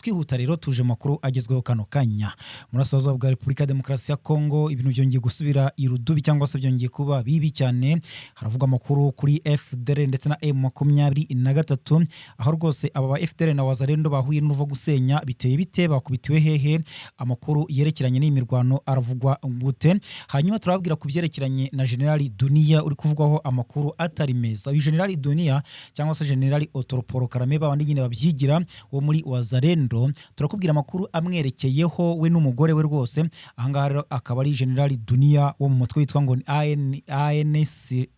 Twihuta rero, tuje makuru agezweho kano kanya. Murasirazuba bwa Repubulika ya Demokarasi ya Kongo, ibintu byongeye gusubira irudubi cyangwa se byongeye kuba bibi cyane. Haravugwa amakuru kuri FDLR ndetse na M23, aho rwose aba ba FDLR na Wazalendo bahuye n'uruva gusenya. Biteye bite? Bakubitiwe hehe? Amakuru yerekeranye n'iyi mirwano aravugwa gute? Hanyuma turababwira ku byerekeranye na Generali Dunia uri kuvugwaho amakuru atari meza. Uyu Generali Dunia cyangwa se Generali Otoroporo Karame, babandi nyine babyigira, wo muri Wazalendo, turakubwira amakuru amwerekeyeho we n'umugore we rwose. Ahangaha rero akaba ari Generali Dunia wo mu mutwe witwa ngo ni AN, ANC,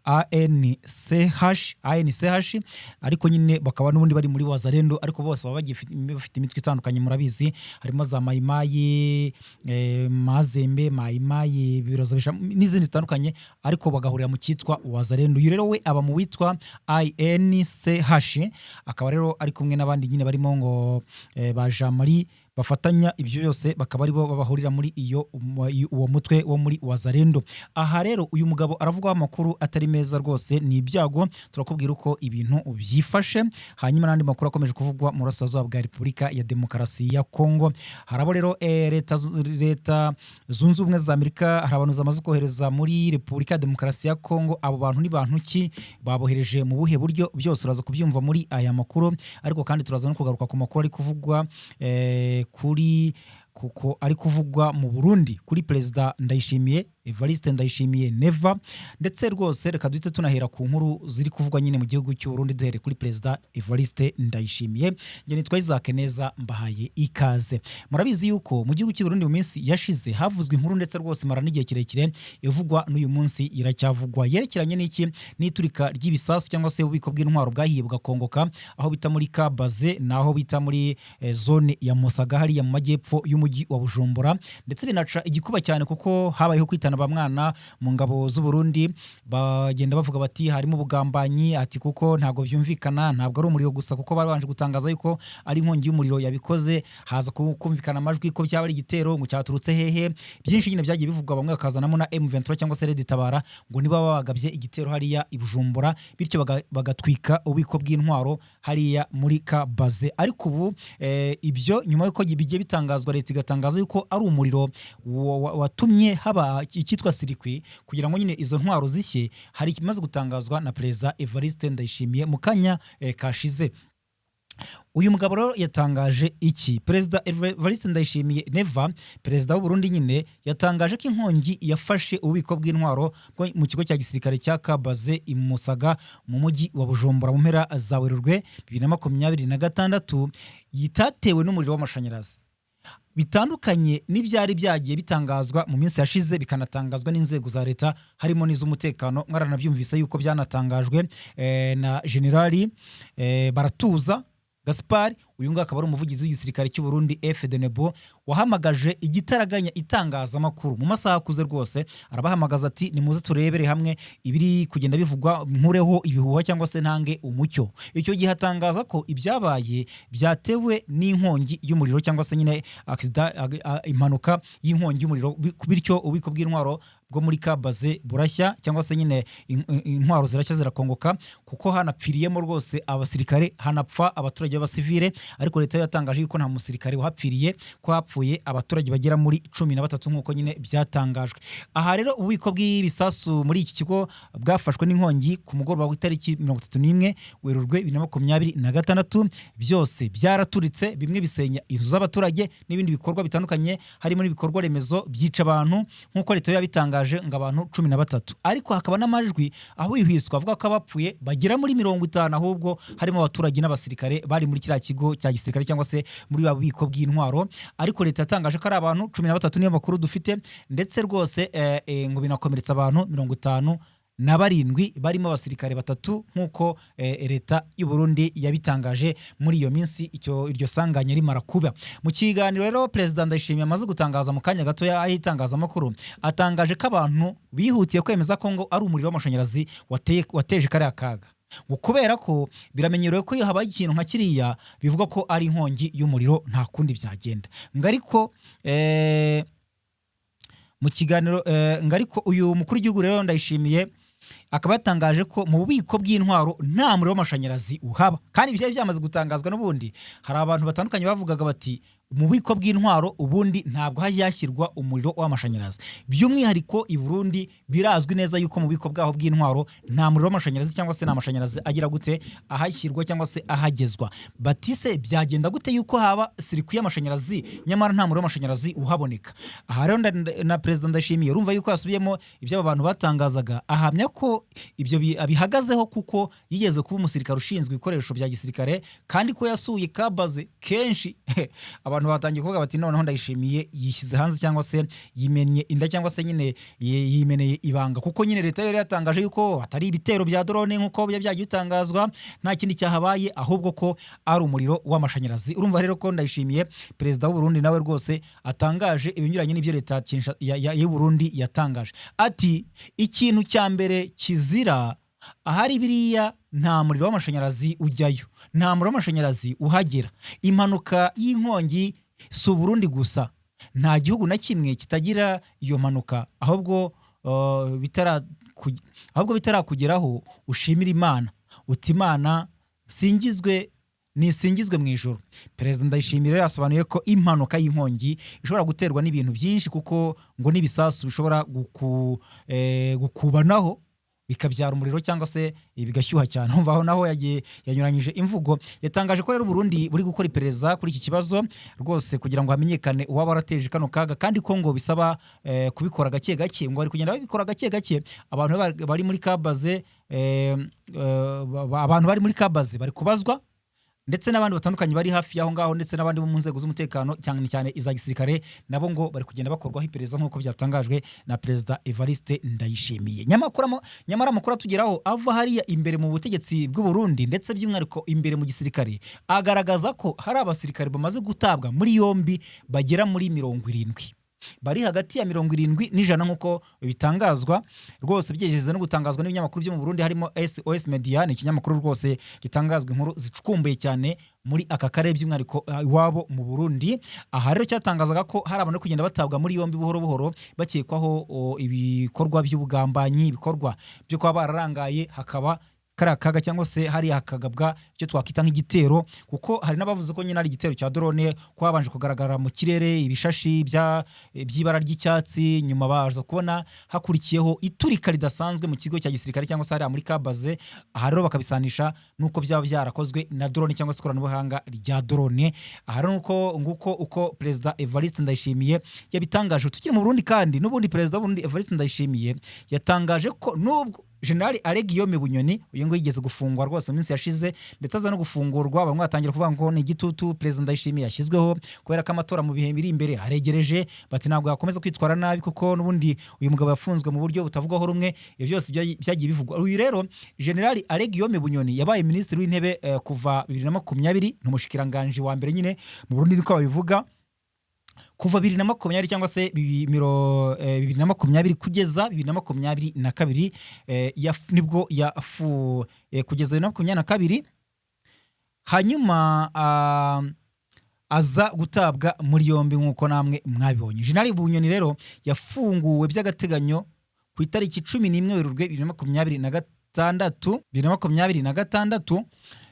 ANCH, ANCH, ariko nyine bakaba n'ubundi bari muri Wazalendo, ariko bose baba bagiye bafite imitwe itandukanye. Murabizi, harimo za Mayimayi, Mazembe, Mayimayi Biroza n'izindi zitandukanye, ariko bagahurira mu cyitwa Wazalendo. Uyu rero we aba mu witwa INCH, akaba rero ari kumwe n'abandi nyine barimo ngo ba Jean Marie bafatanya ibyo byose, bakaba aribo babahurira muri iyo uwo mutwe wo muri Wazalendo. Aha rero uyu mugabo aravugwaho amakuru atari meza rwose, ni ibyago. Turakubwira uko ibintu byifashe. Hanyuma n'andi makuru akomeje kuvugwa mu burasirazuba bwa Repubulika ya Demokarasi ya Kongo, harabo rero Leta Zunze Ubumwe za Amerika hari abantu zamaze kohereza muri Repubulika ya Demokarasi ya Kongo. Abo bantu ni bantu ki? Babohereje mu buhe buryo? Byose uraza kubyumva muri aya makuru. Ariko kandi turaza no kugaruka ku makuru ari kuvugwa kuri kuko ari kuvugwa mu Burundi kuri Perezida Ndayishimiye, Evariste Ndayishimiye Neva. Ndetse rwose reka duhite tunahera ku nkuru ziri kuvugwa nyine mu gihugu cy'u Burundi, duhere kuri Perezida Evariste Ndayishimiye. Njye nitwa Isaac Neza, mbahaye ikaze. Murabizi yuko mu gihugu cy'u Burundi mu minsi yashize havuzwe inkuru, ndetse rwose mara n'igihe kirekire ivugwa, n'uyu munsi iracyavugwa, yerekeranye n'iki? N'iturika ry'ibisasu cyangwa se ububiko bw'intwaro bwahiye bugakongoka aho bita muri Kabaze, naho bita muri zone ya Musaga, hariya mu majyepfo y'umujyi wa Bujumbura. Ndetse binaca igikuba cyane kuko habayeho kwitana ba mwana mu ngabo z'u Burundi, bagenda bavuga bati harimo ubugambanyi, ati kuko ntabwo byumvikana, ntabwo ari umuriro gusa, kuko babanje gutangaza yuko ari inkongi y'umuriro yabikoze, haza kumvikana amajwi ko byaba ari igitero, ngo cyaturutse hehe. Byinshi nyine byagiye bivugwa, bamwe bakazanamo na M23 cyangwa se Red Tabara, ngo niba babagabye igitero hariya i Bujumbura, bityo bagatwika ububiko bw'intwaro hariya muri Kabaze. Ariko ubu ibyo nyuma y'uko bigiye bitangazwa, leta igatangaza yuko ari umuriro watumye haba icyitwa circuit kugira ngo nyine izo ntwaro zishye, hari ikimaze gutangazwa na Perezida Evariste Ndayishimiye mu kanya kashize. Uyu mugabo rero yatangaje iki? Perezida Evariste Ndayishimiye Neva, perezida w'u Burundi nyine, yatangaje ko inkongi yafashe ububiko bw'intwaro bwo mu kigo cya gisirikare cya Kabaze i Musaga mu mujyi wa Bujumbura mu mpera za Werurwe 2026 itatewe n'umuriro w'amashanyarazi, bitandukanye n'ibyari byagiye bitangazwa mu minsi yashize, bikanatangazwa n'inzego za leta harimo n'iz'umutekano. Mwaranabyumvise yuko byanatangajwe na Generali Baratuza Gaspard. Uyu nguyu akaba ari umuvugizi w'igisirikare cy'u Burundi FDNB, wahamagaje igitaraganya itangazamakuru mu masaha akuze rwose, arabahamagaza ati: "Nimuze turebere hamwe ibiri kugenda bivugwa, nkureho ibihuha cyangwa se ntange umucyo." Icyo gihe atangaza ko ibyabaye byatewe n'inkongi y'umuriro cyangwa se nyine accident, impanuka y'inkongi y'umuriro, bityo ububiko bw'intwaro bwo muri Kabaze burashya, cyangwa se nyine intwaro zirashya zirakongoka, kuko hanapfiriyemo rwose abasirikare, hanapfa abaturage b'abasivile. Ariko leta yo yatangaje yuko nta musirikare wahapfiriye, ko hapfuye abaturage bagera muri 13 nk'uko nyine byatangajwe. Aha rero ububiko bw'ibisasu muri iki kigo bwafashwe n'inkongi ku mugoroba w'itariki 31 Werurwe 2026. Byose byaraturitse, bimwe bisenya inzu z'abaturage n'ibindi bikorwa bitandukanye, harimo n'ibikorwa remezo, byica abantu nk'uko leta yo yabitangaje, ngo abantu 13. Ariko hakaba n'amajwi aho ihwiswa avuga ko abapfuye bagera muri 50, ahubwo harimo abaturage n'abasirikare bari muri kiriya kigo cya gisirikare cyangwa se muri ba bubiko bw'intwaro. Ariko leta yatangaje ko ari abantu 13, niyo makuru dufite. Ndetse rwose ngo binakomeretsa abantu 57 barimo abasirikare batatu, nk'uko leta y'u Burundi yabitangaje muri iyo minsi icyo iryo sanganya rimara kuba. Mu kiganiro rero Perezida Ndayishimiye amaze gutangaza mu kanya gato y'itangazamakuru, atangaje ko abantu bihutiye kwemeza ko ngo ari umuriro w'amashanyarazi wateje kariya kaga, ngo kubera ko biramenyerewe ko iyo habaye ikintu nka kiriya bivuga ko ari inkongi y'umuriro, nta kundi byagenda. Ngo ariko mu kiganiro ngo ariko uyu mukuru w'igihugu rero Ndayishimiye Akaba yatangaje ko mu bubiko bw'intwaro nta muriro w'amashanyarazi uhaba, kandi byari byamaze gutangazwa n'ubundi. Hari abantu batandukanye bavugaga bati mu bubiko bw'intwaro ubundi ntabwo hajya hashyirwa umuriro w'amashanyarazi. By'umwihariko i Burundi birazwi neza yuko mu bubiko bwaho bw'intwaro nta muriro w'amashanyarazi cyangwa se nta mashanyarazi agira gute ahashyirwa cyangwa se ahagezwa. Batise byagenda gute yuko haba circuit y'amashanyarazi nyamara nta muriro w'amashanyarazi uhaboneka? Aha rero na Perezida Ndayishimiye urumva yuko yasubiyemo ibyo aba bantu batangazaga, ahamya ko ibyo abihagazeho kuko yigeze kuba umusirikare ushinzwe ibikoresho bya gisirikare, kandi ko yasuye kabaze kenshi. Abantu batangiye kuvuga bati noneho Ndayishimiye yishyize hanze cyangwa se yimennye inda cyangwa se nyine yimeneye ibanga, kuko nyine leta yari yatangaje yuko atari ibitero bya drone nk'uko byari byagiye bitangazwa, nta kindi cyahabaye, ahubwo ko ari umuriro w'amashanyarazi. Urumva rero ko Ndayishimiye, perezida w'u Burundi, nawe rwose atangaje ibinyuranye n'ibyo leta y'u Burundi yatangaje. Ati ikintu cya mbere kizira ahari biriya, nta muriro w'amashanyarazi ujyayo, nta muriro w'amashanyarazi uhagera. Impanuka y'inkongi si Uburundi gusa, nta gihugu na kimwe kitagira iyo mpanuka. Ahubwo bitarakugeraho ushimira Imana uti Imana singizwe, nisingizwe mu ijoro. Perezida Ndayishimiye rero yasobanuye ko impanuka y'inkongi ishobora guterwa n'ibintu byinshi, kuko ngo n'ibisasu bishobora gukubanaho bikabyara umuriro cyangwa se bigashyuha cyane. Umva aho naho yagiye yanyuranyije imvugo. Yatangaje ko rero Burundi buri gukora iperereza kuri iki kibazo rwose kugira ngo hamenyekane uwaba warateje kano kaga, kandi ko ngo bisaba kubikora gake gake, ngo bari kugenda babikora gake gake. Abantu bari muri kabaze, abantu bari muri kabaze bari kubazwa, ndetse n'abandi batandukanye bari hafi y'aho ngaho, ndetse n'abandi bo mu nzego z'umutekano, cyane cyane iza gisirikare, nabo ngo bari kugenda bakorwaho iperereza nk'uko byatangajwe na Perezida Evariste Ndayishimiye. Nyamara amakuru atugeraho ava hariya imbere mu butegetsi bw'u Burundi, ndetse by'umwihariko imbere mu gisirikare, agaragaza ko hari abasirikare bamaze gutabwa muri yombi bagera muri 70, bari hagati ya 70 n'100 nk'uko bitangazwa rwose, byigeze no gutangazwa n'ibinyamakuru byo mu Burundi harimo SOS Media. Ni ikinyamakuru rwose gitangazwa inkuru zicukumbuye cyane muri aka karere, by'umwihariko iwabo mu Burundi. Aha rero cyatangazaga ko hari abantu bari kugenda batabwa muri yombi buhoro buhoro bakekwaho ibikorwa by'ubugambanyi, ibikorwa byo kuba bararangaye, hakaba kariya kaga cyangwa se hariya hakagabwa icyo twakwita nk'igitero, kuko hari n'abavuze ko nyine ari igitero cya drone, ko habanje kugaragara mu kirere ibishashi by'ibara ry'icyatsi, nyuma baza kubona hakurikiyeho iturika ridasanzwe mu kigo cya gisirikare cyangwa se hariya muri kabaze. Aha rero bakabisanisha n'uko byaba byarakozwe na drone cyangwa se ikoranabuhanga rya drone. Aha rero nuko nguko uko Perezida Evariste Ndayishimiye yabitangaje. Tukiri mu Burundi kandi n'ubundi, Perezida w'u Burundi Evariste Ndayishimiye yatangaje ko nubwo General Alain Guillaume Bunyoni, uyu nguyu yigeze gufungwa rwose mu minsi yashize, ndetse aza no gufungurwa, bamwe batangira kuvuga ngo ni igitutu Perezida Ndayishimiye yashyizweho kubera ko amatora mu bihe biri imbere aregereje, bati ntabwo yakomeza kwitwara nabi kuko n'ubundi uyu mugabo yafunzwe mu buryo butavugwaho rumwe. Ibyo byose byagiye bivugwa. Uyu rero General Alain Guillaume Bunyoni yabaye Minisitiri w'Intebe kuva 2020, ni umushikiranganji wa mbere nyine mu Burundi niko babivuga, kuva 2020 cyangwa se 2020 kugeza 2022, nibwo yafu kugeza 2022, hanyuma aza gutabwa muri yombi nk'uko namwe mwabibonye. Jenerali Bunyoni rero yafunguwe by'agateganyo ku itariki 11 Werurwe 2026, 2026,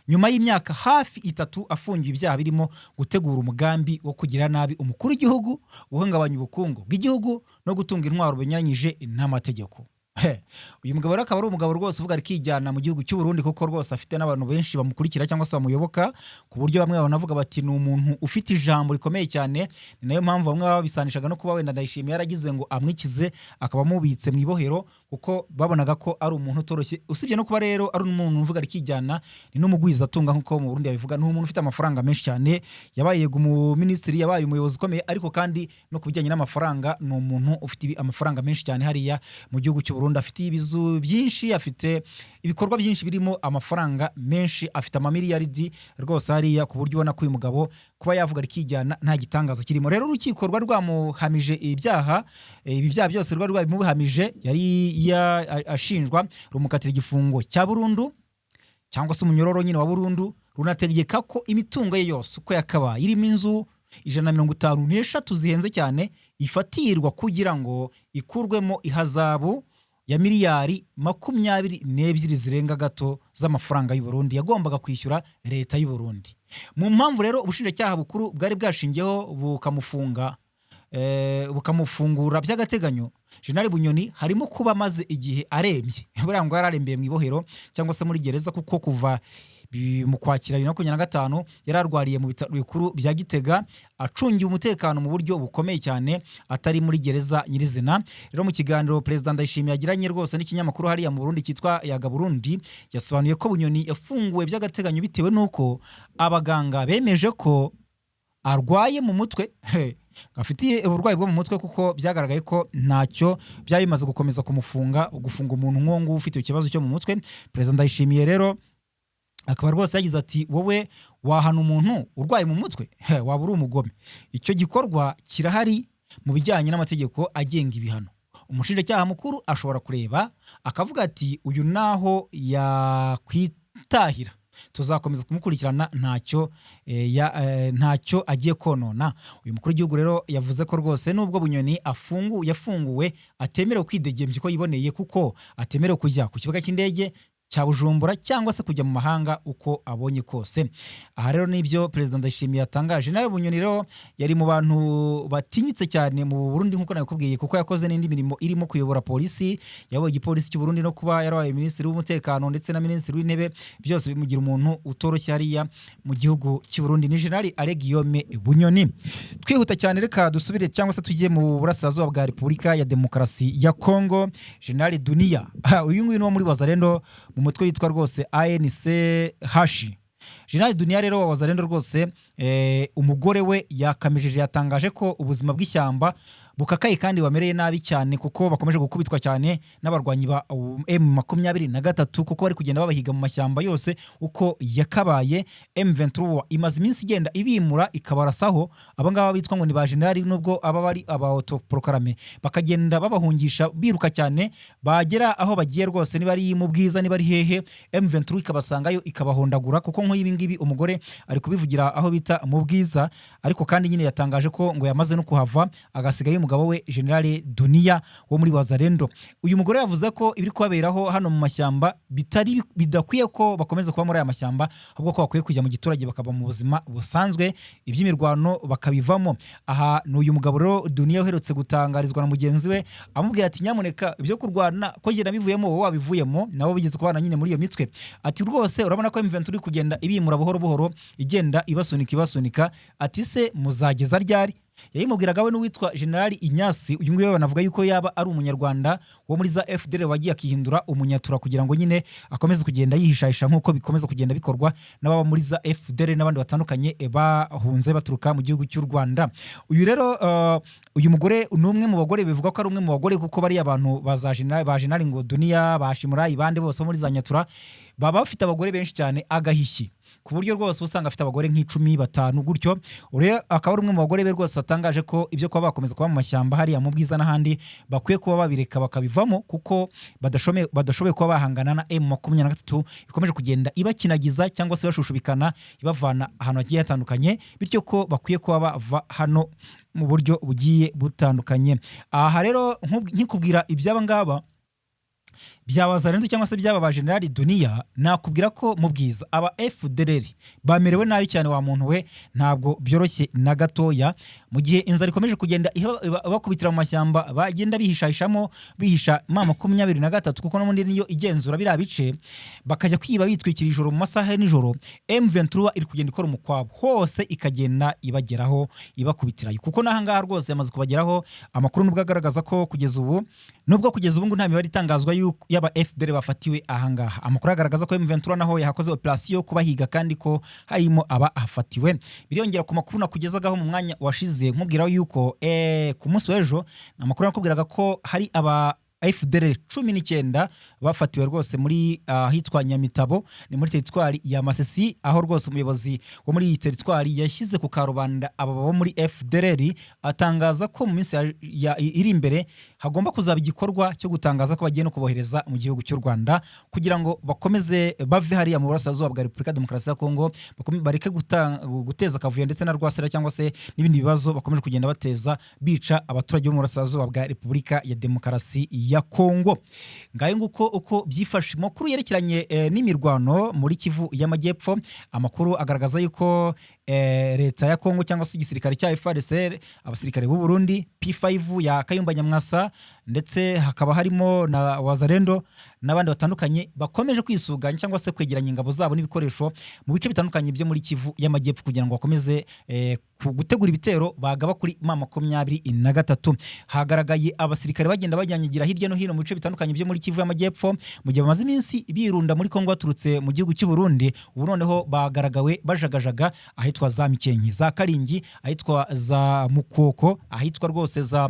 nyuma y'imyaka hafi 3 afungiwe ibyaha birimo gutegura umugambi wo kugira nabi umukuru w'igihugu, guhungabanya ubukungu bw'igihugu no gutunga intwaro binyuranyije n'amategeko. He, uyu mugabo rero akaba ari umugabo rwose uvuga rikijyana mu gihugu cy'u Burundi, kuko rwose afite n'abantu benshi bamukurikira cyangwa se bamuyoboka, ku buryo bamwe banavuga bati ni umuntu ufite ijambo rikomeye cyane. Ni nayo mpamvu bamwe babisanishaga no kuba wenda Ndayishimiye yaragize ngo amwikize akaba amubitse mu ibohero, kuko babonaga ko ari umuntu utoroshye. Usibye no kuba rero ari umuntu uvuga rikijyana, ni n'umugwizatunga nk'uko mu Burundi babivuga, ni umuntu ufite amafaranga menshi cyane. Yabaye yego umuminisitiri, yabaye umuyobozi ukomeye, ariko kandi no ku bijyanye n'amafaranga ni umuntu ufite amafaranga menshi cyane hariya mu gihugu cy'u Burundi. Afite ibizu byinshi, afite ibikorwa byinshi birimo amafaranga menshi, afite amamiliyaridi rwose hariya, ku buryo ubona ko uyu mugabo kuba yavuga rikijyana nta gitangaza kirimo. Rero urukiko rwari rwamuhamije ibyaha, ibi byaha byose rwari rwabimuhamije yari ashinjwa, rumukatira igifungo cya burundu cyangwa se umunyororo nyine wa burundu, runategeka ko imitungo ye yose uko yakabaye irimo inzu 153 zihenze cyane ifatirwa kugira ngo ikurwemo ihazabu. ya miliyari 22 zirenga gato z'amafaranga y'u Burundi yagombaga kwishyura leta y'u Burundi. Mu mpamvu rero ubushinjacyaha bukuru bwari bwashingiyeho bukamufunga, bukamufungura by'agateganyo Jenerali Bunyoni, harimo kuba amaze igihe arembye. Buriya ngo yararembeye mu ibohero cyangwa se muri gereza, kuko kuva mu Kwakira 2025 yari arwariye mu bitaro bikuru bya Gitega, acungiwe umutekano mu buryo bukomeye cyane, atari muri gereza nyirizina. Rero mu kiganiro Perezida Ndayishimiye yagiranye rwose n'ikinyamakuru hariya mu Burundi cyitwa Yaga Burundi, yasobanuye ko Bunyoni yafunguwe by'agateganyo bitewe n'uko abaganga bemeje ko arwaye mu mutwe, afitiye uburwayi bwo mu mutwe, kuko byagaragaye ko ntacyo byaba bimaze gukomeza kumufunga, gufunga umuntu nk'uwo nguwo ufite ikibazo cyo mu mutwe. Perezida Ndayishimiye rero akaba rwose yagize ati: "Wowe wahana umuntu urwaye mu mutwe? Waba uri umugome. Icyo gikorwa kirahari mu bijyanye n'amategeko agenga ibihano. Umushinjacyaha mukuru ashobora kureba akavuga ati uyu naho yakwitahira tuzakomeza kumukurikirana, ntacyo ntacyo agiye konona." Uyu mukuru w'igihugu rero yavuze ko rwose nubwo Bunyoni yafunguwe, atemerewe kwidegembya uko yiboneye, kuko atemerewe kujya ku kibuga cy'indege cya Bujumbura cyangwa se kujya mu mahanga uko abonye kose. Aha rero nibyo Perezida Ndayishimiye yatangaje. Nawe Bunyoni rero yari mu bantu batinyitse cyane mu Burundi, nk'uko nabikubwiye, kuko yakoze n'indi mirimo irimo kuyobora polisi, yabaye igipolisi cy'u Burundi, no kuba yarabaye minisitiri w'umutekano ndetse na minisitiri w'intebe, byose bimugira umuntu utoroshye hariya mu gihugu cy'u Burundi. Ni General Alain Guillaume Bunyoni. Twihuta cyane, reka dusubire cyangwa se tujye mu burasirazuba bwa Repubulika ya Demokarasi ya Kongo. General Dunia, uyu nguyu ni uwo muri Wazalendo, mu mutwe witwa rwose ANC Hashi. General Dunia rero wa Wazalendo rwose, umugore we yakamejeje, yatangaje ko ubuzima bw'ishyamba bukakaye kandi bamereye nabi cyane, kuko bakomeje gukubitwa cyane n'abarwanyi ba M23, kuko bari kugenda babahiga mu mashyamba yose uko yakabaye. M23 imaze iminsi igenda ibimura, ikabarasaho aba ngaba bitwa ngo ni ba generali, nubwo aba bari aba autoproclamés, bakagenda babahungisha biruka cyane. Bagera aho bagiye rwose, niba ari mu Bwiza, niba ari hehe, M23 ikabasangayo ikabahondagura, kuko nk'ibi ngibi umugore ari kubivugira aho bita mu Bwiza. Ariko kandi nyine yatangaje ko ngo yamaze no kuhava, agasigayo umugabo we General Dunia wo muri Wazalendo. Uyu mugore yavuze ko ibiri kubaberaho hano mu mashyamba bitari bidakwiye ko bakomeza kuba muri aya mashyamba, ahubwo ko bakwiye kujya mu giturage bakaba mu buzima busanzwe, iby'imirwano bakabivamo. Aha ni uyu mugabo rero Dunia uherutse gutangarizwa na mugenzi we, amubwira ati: "Nyamuneka, ibyo kurwana ko jye nabivuyemo, wowe wabivuyemo," nabo bigeze kubana nyine muri iyo mitwe. Ati: "Rwose urabona ko M23 iri kugenda ibimura buhoro buhoro, igenda ibasunika ibasunika." Ati: "Se muzageza ryari?" Yayimubwiraga we n'uwitwa Generali Inyasi. Uyu nguyu banavuga yuko yaba ari umunyarwanda wo muri za FDLR wagiye akihindura umunyatura kugira ngo nyine akomeze kugenda yihishahisha, nk'uko bikomeza kugenda bikorwa n'ababa muri za FDLR n'abandi batandukanye bahunze baturuka mu gihugu cy'u Rwanda. Uyu rero uyu mugore ni umwe mu bagore, bivuga ko ari umwe mu bagore, kuko bariya abantu ba za Generali, ba Generali ngo Dunia, ba Shimurayi, bande bose bo muri za Nyatura baba bafite abagore benshi cyane agahishyi, ku buryo rwose usanga afite abagore nk'icumi, batanu gutyo. Uriya akaba ari umwe mu bagore be rwose watangaje ko ibyo kuba bakomeza kuba mu mashyamba hariya mu Bwiza n'ahandi bakwiye kuba babireka bakabivamo, kuko badashoboye kuba bahangana na M23 ikomeje kugenda ibakinagiza cyangwa se bashushubikana, ibavana ahantu hagiye hatandukanye, bityo ko bakwiye kuba bava hano mu buryo bugiye butandukanye. Aha rero nkikubwira iby'aba ngaba bya Wazalendo cyangwa se by'aba ba Generali Dunia, nakubwira ko mu Bwiza aba FDLR bamerewe nabi cyane, wa muntu we, ntabwo byoroshye na gatoya. Mu gihe inzara ikomeje kugenda ibakubitira mu mashyamba bagenda bihishahishamo, bihisha M23, kuko n'ubundi niyo igenzura biriya bice, bakajya kwiba bitwikira ijoro mu masaha ya nijoro, M23 iri kugenda ikora umukwabo hose, ikagenda ibageraho, ibakubitirayo, kuko n'aha ngaha rwose yamaze kubageraho. Amakuru nubwo agaragaza ko kugeza ubu, nubwo kugeza ubu ngubu nta mibare itangazwa y'aba FDLR bafatiwe aha ngaha, amakuru agaragaza ko M23 naho yahakoze operasiyo yo kubahiga kandi ko harimo abahafatiwe. Biriyongera ku makuru nakugezagaho mu mwanya washize, nkubwira yuko ku munsi w'ejo amakuru nakubwiraga ko hari aba FDLR 19 bafatiwe rwose muri ahitwa Nyamitabo, ni muri teritwari ya Masisi, aho rwose umuyobozi wo muri iyi teritwari yashyize ku karubanda aba bo muri FDLR, atangaza ko mu minsi iri imbere hagomba kuzaba igikorwa cyo gutangaza ko bagiye no kubohereza mu gihugu cy'u Rwanda, kugira ngo bakomeze bave hariya mu burasirazuba bwa Repubulika ya Demokarasi ya Kongo, bareke guteza akavuyo ndetse na rwasera cyangwa se n'ibindi bibazo bakomeje kugenda bateza, bica abaturage bo mu burasirazuba bwa Repubulika ya Demokarasi ya ya Kongo. Ngayo nguko uko byifashe. Amakuru yerekeranye n'imirwano muri Kivu y'Amajyepfo, amakuru agaragaza yuko leta ya Kongo cyangwa se igisirikare cya FARDC, abasirikare b'u Burundi, P5 ya Kayumba Nyamwasa, ndetse hakaba harimo na Wazalendo n'abandi batandukanye, bakomeje kwisuganya cyangwa se kwegeranya ingabo zabo n'ibikoresho mu bice bitandukanye byo muri Kivu y'Amajyepfo kugira ngo bakomeze gutegura ibitero bagaba kuri M23. Hagaragaye abasirikare bagenda bajyanyagira hirya no hino mu bice bitandukanye byo muri Kivu y'Amajyepfo, mu gihe bamaze iminsi birunda muri Kongo baturutse mu gihugu cy'u Burundi. Ubu noneho bagaragawe bajagajaga ahitwa za Mikenke, za Karingi, ahitwa za Mukoko, ahitwa rwose za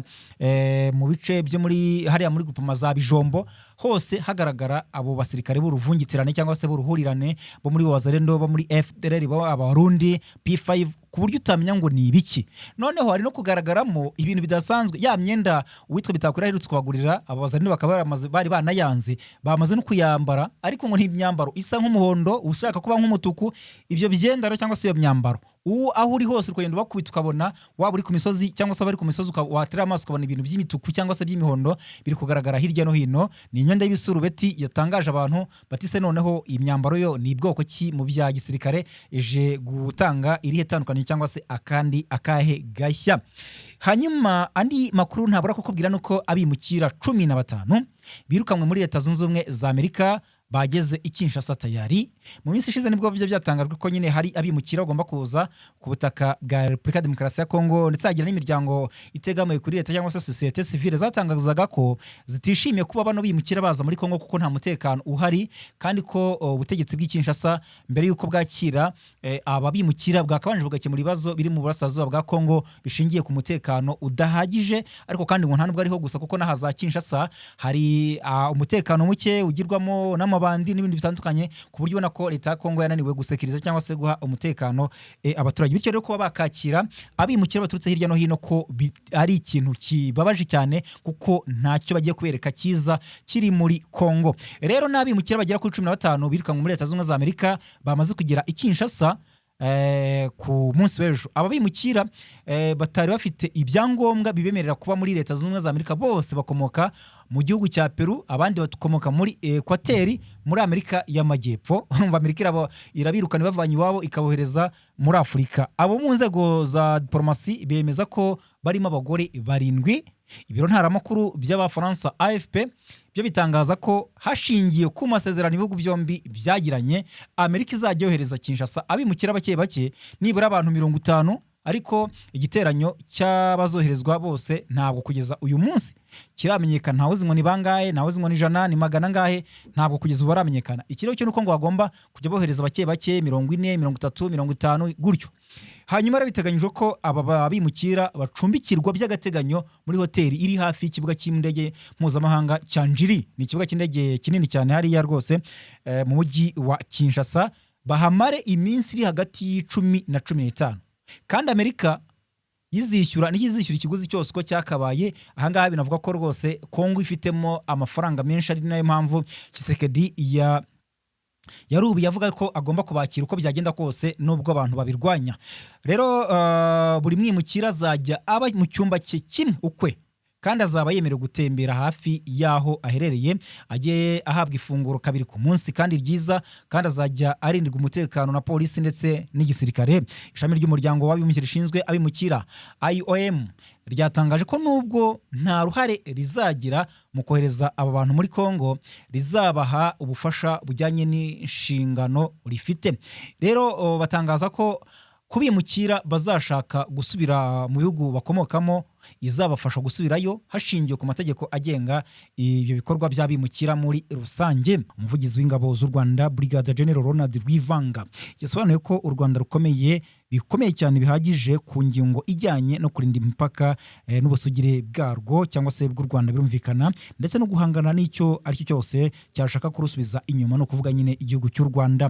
mu bice byo muri hariya muri groupement za Bijombo. Hose hagaragara abo basirikare b'uruvungitirane cyangwa se b'uruhurirane, bo muri Wazalendo, bo muri FDLR, bo Abarundi, P5, ku buryo utamenya ngo ni ibiki. Noneho hari no kugaragaramo ibintu bidasanzwe, ya myenda uwitwa Bitakwira aherutse kubagurira, abo Wazalendo bakaba bari banayanze, bamaze no kuyambara, ariko ngo n'imyambaro isa nk'umuhondo ushaka kuba nk'umutuku. Ibyo byenda rero cyangwa se iyo myambaro, ubu aho uri hose uri kugenda ubakubita, ukabona waba uri ku misozi cyangwa se abari ku misozi, watera amaso ukabona ibintu by'imituku cyangwa se by'imihondo biri kugaragara hirya no hino. Ni imyenda y'ibisurubeti yatangaje abantu bati: "Se noneho iyi myambaro yo ni bwoko ki mu bya gisirikare? Ije gutanga irihe tandukaniro cyangwa se akandi akahe gashya?" Hanyuma andi makuru ntabura kukubwira nuko abimukira 15 birukanwe muri Leta Zunze Ubumwe za Amerika bageze i Kinshasa tayari. Mu minsi ishize nibwo byo byatangajwe ko nyine hari abimukira bagomba kuza ku butaka bwa Repubulika ya Demokarasi ya Kongo, ndetse hagira n'imiryango itegamiye kuri leta cyangwa se sosiyete sivile zatangazaga ko zitishimiye kuba bano bimukira baza muri Kongo kuko nta mutekano uhari, kandi ko ubutegetsi bw'i Kinshasa mbere y'uko bwakira aba bimukira bwakabanje bugakemura ibibazo biri mu burasirazuba bwa Kongo bishingiye ku mutekano udahagije. Ariko kandi ngo nta nubwo ariho gusa, kuko n'aha za Kinshasa hari umutekano muke ugirwamo n'amabandi n'ibindi bitandukanye, ku buryo ubona ko leta ya Kongo yananiwe gusekiriza cyangwa se guha umutekano abaturage. Bityo rero kuba bakakira abimukira baturutse hirya no hino ko ari ikintu kibabaje cyane, kuko ntacyo bagiye kubereka cyiza kiri muri Kongo. Rero n'abimukira bagera kuri 15 birukanwe muri Leta Zunze Ubumwe za Amerika bamaze kugera i Kinshasa ku munsi w'ejo. Aba bimukira batari bafite ibyangombwa bibemerera kuba muri Leta Zunze Ubumwe za Amerika bose bakomoka mu gihugu cya Peru, abandi bakomoka muri Ekwateri muri Amerika y'Amajyepfo. Urumva Amerika irabirukana ibavanye iwabo, ikabohereza muri Afurika. Abo mu nzego za diporomasi bemeza ko barimo abagore barindwi. Ibiro ntaramakuru by'Abafaransa AFP byo bitangaza ko hashingiye ku masezerano ibihugu byombi byagiranye, Amerika izajya yohereza Kinshasa abimukira bake bake, nibura abantu 50, ariko igiteranyo cy'abazoherezwa bose ntabwo kugeza uyu munsi kiramenyekana. Ntawe uzi ngo ni bangahe, ntawe uzi ngo ni 100, ni magana angahe, ntabwo kugeza ubu baramenyekana. Ikiriho cyo ni uko ngo bagomba kujya bohereza bake bake, 40, 30, 50 gutyo. Hanyuma rero biteganyijwe ko aba bimukira bacumbikirwa by'agateganyo muri hoteli iri hafi y'ikibuga cy'indege mpuzamahanga cya Njiri. Ni ikibuga cy'indege kinini cyane hariya rwose mu mujyi wa Kinshasa, bahamare iminsi iri hagati y'10 na 15, kandi Amerika yizishyura, niyo izishyura ikiguzi cyose uko cyakabaye. Ahangaha binavuga ko rwose Kongo ifitemo amafaranga menshi, ari nayo mpamvu Tshisekedi ya yarubiye avuga ko agomba kubakira uko byagenda kose nubwo abantu babirwanya. Rero buri mwimukira azajya aba mu cyumba cye kimwe ukwe, kandi azaba yemerewe gutembera hafi y'aho aherereye, ajye ahabwa ifunguro kabiri ku munsi kandi ryiza, kandi azajya arindirwa umutekano na polisi ndetse n'igisirikare. Ishami ry'Umuryango w'Abibumbye rishinzwe abimukira, IOM, ryatangaje ko nubwo nta ruhare rizagira mu kohereza aba bantu muri Congo, rizabaha ubufasha bujyanye n'inshingano rifite. Rero batangaza ko kubimukira bazashaka gusubira mu bihugu bakomokamo izabafasha gusubirayo hashingiwe ku mategeko agenga ibyo bikorwa by'abimukira muri rusange. Umuvugizi w'ingabo z'u Rwanda, Brigadier General Ronald Rwivanga, yasobanuye ko u Rwanda rukomeye bikomeye cyane bihagije ku ngingo ijyanye no kurinda imipaka n'ubusugire bwarwo cyangwa se bw'u Rwanda birumvikana, ndetse no guhangana n'icyo aricyo cyose cyashaka kurusubiza inyuma, no kuvuga nyine igihugu cy'u Rwanda.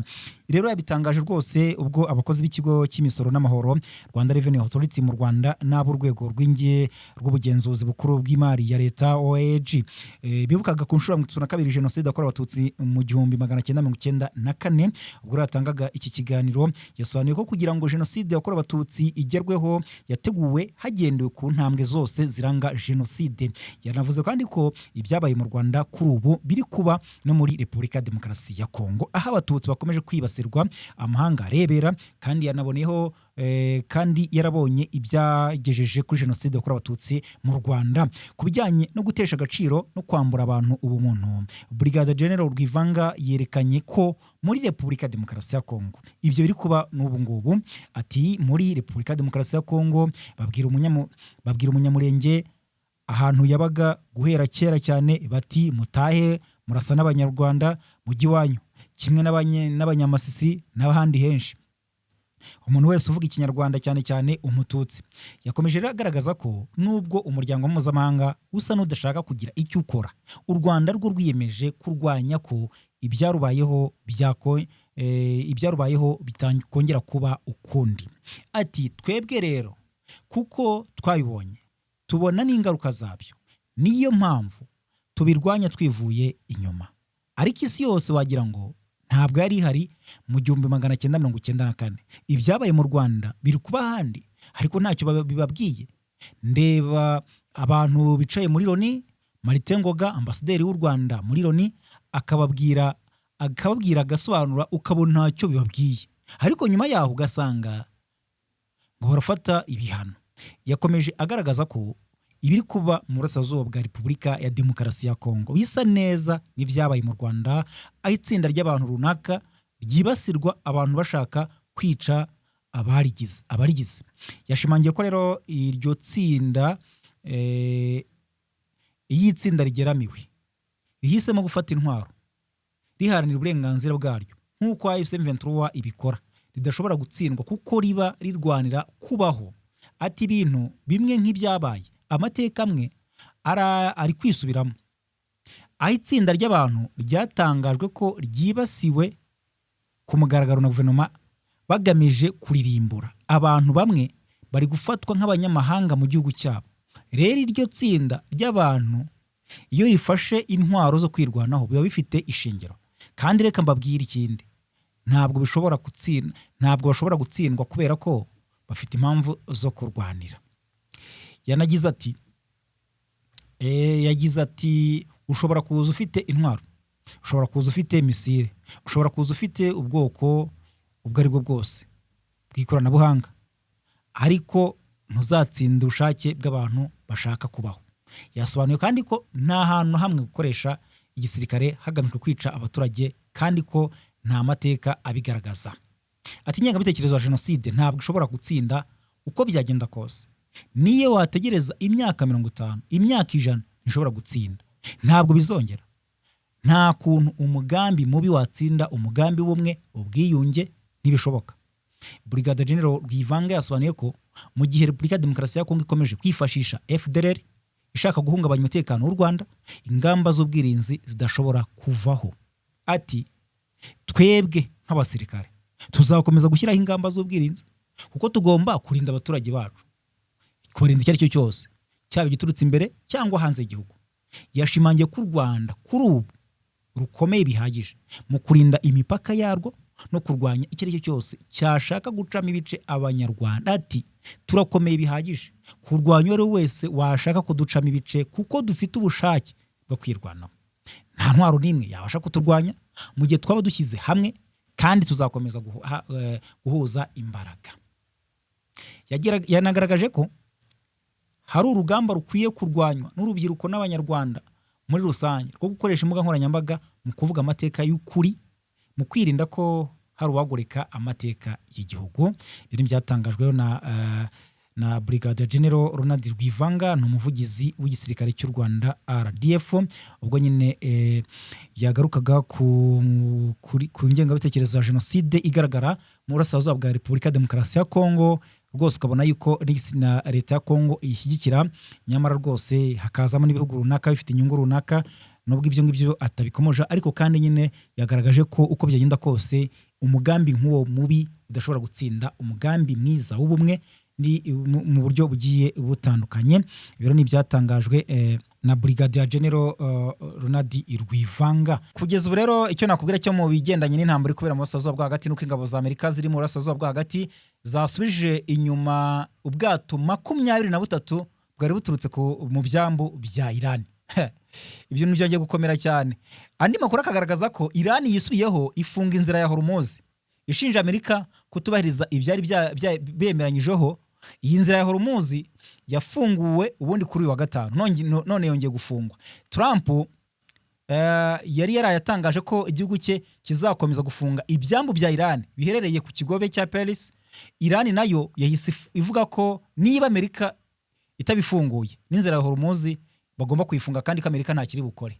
Rero yabitangaje rwose ubwo abakozi b'ikigo cy'imisoro n'amahoro, Rwanda Revenue Authority mu Rwanda, n'ab'urwego rw'inge rw'ubugenzuzi bukuru bw'imari ya leta, OAG, bibukaga ku nshuro ya 32 jenoside yakorewe Abatutsi mu 1994. Ubwo rero yatangaga iki kiganiro, yasobanuye ko kugira ngo jenoside yakorewe Abatutsi igerweho yateguwe hagendewe ku ntambwe zose ziranga jenoside. Yanavuze kandi ko ibyabaye mu Rwanda kuri ubu biri kuba no muri Repubulika ya Demokarasi ya Kongo, aho Abatutsi bakomeje kwibasirwa amahanga arebera, kandi yanaboneyeho kandi yarabonye ibyagejeje kuri jenoside yakorewe Abatutsi mu Rwanda. Ku bijyanye no gutesha agaciro no kwambura abantu ubumuntu, Brigadier General Rwivanga yerekanye ko muri Repubulika ya Demokarasi ya Kongo ibyo biri kuba n'ubu ngubu. Ati: "Muri Repubulika ya Demokarasi ya Kongo babwira Umunyamurenge ahantu yabaga guhera kera cyane bati: 'Mutahe, murasa n'Abanyarwanda, mujyi iwanyu', kimwe n'Abanyamasisi n'ahandi henshi, umuntu wese uvuga Ikinyarwanda, cyane cyane Umututsi." Yakomeje rero agaragaza ko nubwo umuryango mpuzamahanga usa n'udashaka kugira icyo ukora, u Rwanda rwo rwiyemeje kurwanya ko ibyarubayeho bitakongera kuba ukundi. Ati: "Twebwe rero kuko twabibonye, tubona n'ingaruka zabyo, niyo mpamvu tubirwanya twivuye inyuma. Ariko isi yose wagira ngo ntabwo yari ihari mu 1994. Ibyabaye mu Rwanda biri kuba ahandi, ariko ntacyo bibabwiye. Ndeba abantu bicaye muri Loni, Martin Ngoga, ambasaderi w'u Rwanda muri Loni, akababwira, agasobanura, ukabona ntacyo bibabwiye, ariko nyuma yaho ugasanga ngo barafata ibihano." Yakomeje agaragaza ko ibiri kuba mu burasirazuba bwa Repubulika ya Demokarasi ya Kongo bisa neza n'ibyabaye mu Rwanda, aho itsinda ry'abantu runaka ryibasirwa, abantu bashaka kwica abarigize. Yashimangiye ko rero iryo tsinda, iyo itsinda rigeramiwe rihisemo gufata intwaro riharanira uburenganzira bwaryo nk'uko AFC M23 ibikora, ridashobora gutsindwa kuko riba rirwanira kubaho. Ati: "Ibintu bimwe nk'ibyabaye, amateka amwe ari kwisubiramo, aho itsinda ry'abantu ryatangajwe ko ryibasiwe ku mugaragaro na guverinoma bagamije kuririmbura. Abantu bamwe bari gufatwa nk'abanyamahanga mu gihugu cyabo. Rero iryo tsinda ry'abantu iyo rifashe intwaro zo kwirwanaho biba bifite ishingiro. Kandi reka mbabwire ikindi, ntabwo bishobora gutsinda, ntabwo bashobora gutsindwa kubera ko bafite impamvu zo kurwanira." Yanagize ati yagize ati: "Ushobora kuza ufite intwaro, ushobora kuza ufite missile, ushobora kuza ufite ubwoko ubwo ari bwo bwose bw'ikoranabuhanga, ariko ntuzatsinda ubushake bw'abantu bashaka kubaho." Yasobanuye kandi ko nta hantu na hamwe gukoresha igisirikare hagamijwe kwica abaturage, kandi ko nta mateka abigaragaza. Ati: "Ingengabitekerezo ya jenoside ntabwo ishobora gutsinda uko byagenda kose. Niyo wategereza imyaka 50, imyaka 100, ntishobora gutsinda. Ntabwo bizongera. Nta kuntu umugambi mubi watsinda umugambi w'ubumwe, ubwiyunge, ntibishoboka." Brigadier General Rwivanga yasobanuye ko mu gihe Repubulika ya Demokarasi ya Kongo ikomeje kwifashisha FDLR ishaka guhungabanya umutekano w'u Rwanda, ingamba z'ubwirinzi zidashobora kuvaho. Ati: "Twebwe nk'abasirikare tuzakomeza gushyiraho ingamba z'ubwirinzi kuko tugomba kurinda abaturage bacu, kubarinda icyo ari cyo cyose, cyaba igiturutse imbere cyangwa hanze y'igihugu." Yashimangiye ko u Rwanda kuri ubu rukomeye bihagije mu kurinda imipaka yarwo no kurwanya icyo ari cyo cyose cyashaka gucamo ibice Abanyarwanda. Ati: "Turakomeye bihagije kurwanya uwo ari we wese washaka kuducamo ibice, kuko dufite ubushake bwo kwirwanaho. Nta ntwaro n'imwe yabasha kuturwanya mu gihe twaba dushyize hamwe, kandi tuzakomeza guhuza imbaraga." Yanagaragaje ko hari urugamba rukwiye kurwanywa n'urubyiruko n'Abanyarwanda muri rusange rwo gukoresha imbuga nkoranyambaga mu kuvuga amateka y'ukuri, mu kwirinda ko hari uwagoreka amateka y'igihugu. Ibyo ni byatangajwe na Brigadier General Ronald Rwivanga, ni umuvugizi w'igisirikare cy'u Rwanda, RDF, ubwo nyine yagarukaga ku ngengabitekerezo ya jenoside igaragara mu burasirazuba bwa Repubulika ya Demokarasi ya Kongo. Rwose ukabona yuko na leta ya Kongo iyishyigikira, nyamara rwose hakazamo n'ibihugu runaka bifite inyungu runaka, nubwo ibyo ngibyo atabikomoje. Ariko kandi nyine yagaragaje ko uko byagenda kose Umugambi nk'uwo mubi udashobora gutsinda umugambi mwiza w'ubumwe ni mu buryo bugiye butandukanye. Ibiro ni ibyatangajwe na Brigadier General Ronald Rwivanga. Kugeza ubu rero, icyo nakubwira cyo mu bigendanye n'intambara iri kubera mu burasirazuba bwo hagati nuko ingabo za Amerika ziri mu burasirazuba bwo hagati zasubije inyuma ubwato 23 bwari buturutse mu byambu bya Iran. Ibyo byongeye gukomera cyane. Andi makuru akagaragaza ko Iran yisubiyeho, ifunga inzira ya Hormuz, ishinja Amerika kutubahiriza ibyari bemeranyijeho. Iyi nzira ya Hormuz yafunguwe ubundi kuri uyu wa gatanu, none yongeye gufungwa. Trump yari yaraye atangaje ko igihugu cye kizakomeza gufunga ibyambu bya Iran biherereye ku kigobe cya Perse. Iran nayo yahise ivuga ko niba Amerika itabifunguye, n'inzira ya Hormuz bagomba kuyifunga, kandi ko Amerika ntakiri bukore.